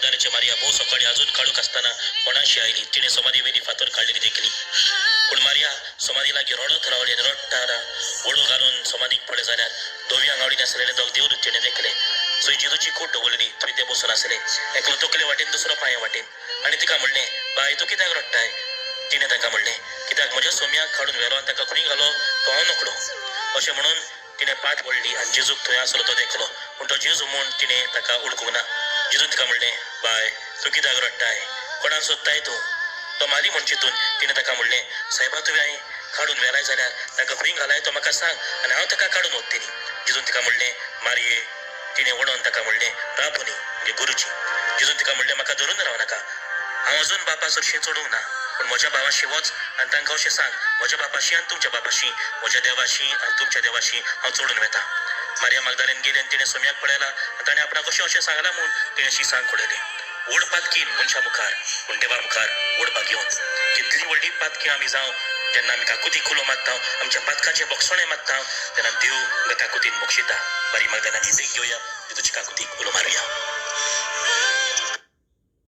मागदालेची Maria भोव सकाळी अजून काळोख आसतना फोंडाशी आयली. तिणें समाधी वयली फातर काडलेली देखली. पूण मारिया समाधी लागीं रडत रावली आनी रडटाना वळू घालून समाधीक पळय जाल्यार धवी आंगावडी न्हेसलेले दोग देवदूत तिणें देखले. जंय जेजूची कूड दवरलेली थंय ते बसून आसले, एकलो तकले वाटेन, दुसरो पांया वाटेन. आनी तिका म्हणलें, बाय, तूं कित्याक रडटाय? तिणें तांकां म्हणलें, कित्याक म्हज्या सोमयाक काडून व्हेलो आनी ताका खंय घालो तो हांव नकळो. अशें म्हणून तिणें पाट वळ्ळी आनी जेजूक थंय आसलो तो देखलो, पूण तो जेजू म्हूण तिणें ताका वळखूंक ना. जेजून तिका म्हणलें, बाय, तूं कित्याक रडटाय? कोणाक सोदताय तूं? तो माली म्हूण चिंतून तिणें ताका म्हणलें, सायबा, तुवें काडून व्हेलाय जाल्यार ताका खंय घालाय तो म्हाका सांग आनी हांव ताका काडून व्हरतली. जेजून तिका म्हणलें, मारये. तिणें वळोन ताका म्हणलें, राबोनी, म्हणजे गुरुजी. जेजून तिका म्हणलें, म्हाका धरून राव नाका, हांव अजून बापा सरशीं चडूंक ना. पूण म्हज्या भावाशी वच आनी तांकां अशें सांग, म्हज्या बापाशी आनी तुमच्या बापाशी, म्हज्या देवाशी आनी तुमच्या देवाशी हांव चडून वेता. मारिया मागदालेन गेली आनी तिणें सोमयाक पळयला आनी ताणें आपणाक अशें अशें सांगलां म्हूण तिणें शिसांक कळयलें. व्हड पातकीन मनशा मुखार, पूण देवा मुखार व्हड भाग्यवंत. कितली व्हडली पातकी आमी जावं, जेन्ना आमी काकुतीक उलो मारता, आमच्या पातकाचे बोगसणे मागता, तेन्ना देव आमकां काकुतीन बक्षिता. मारी मागदालेनाची देख घेवया, तुजी काकुतीक उलो मारुया.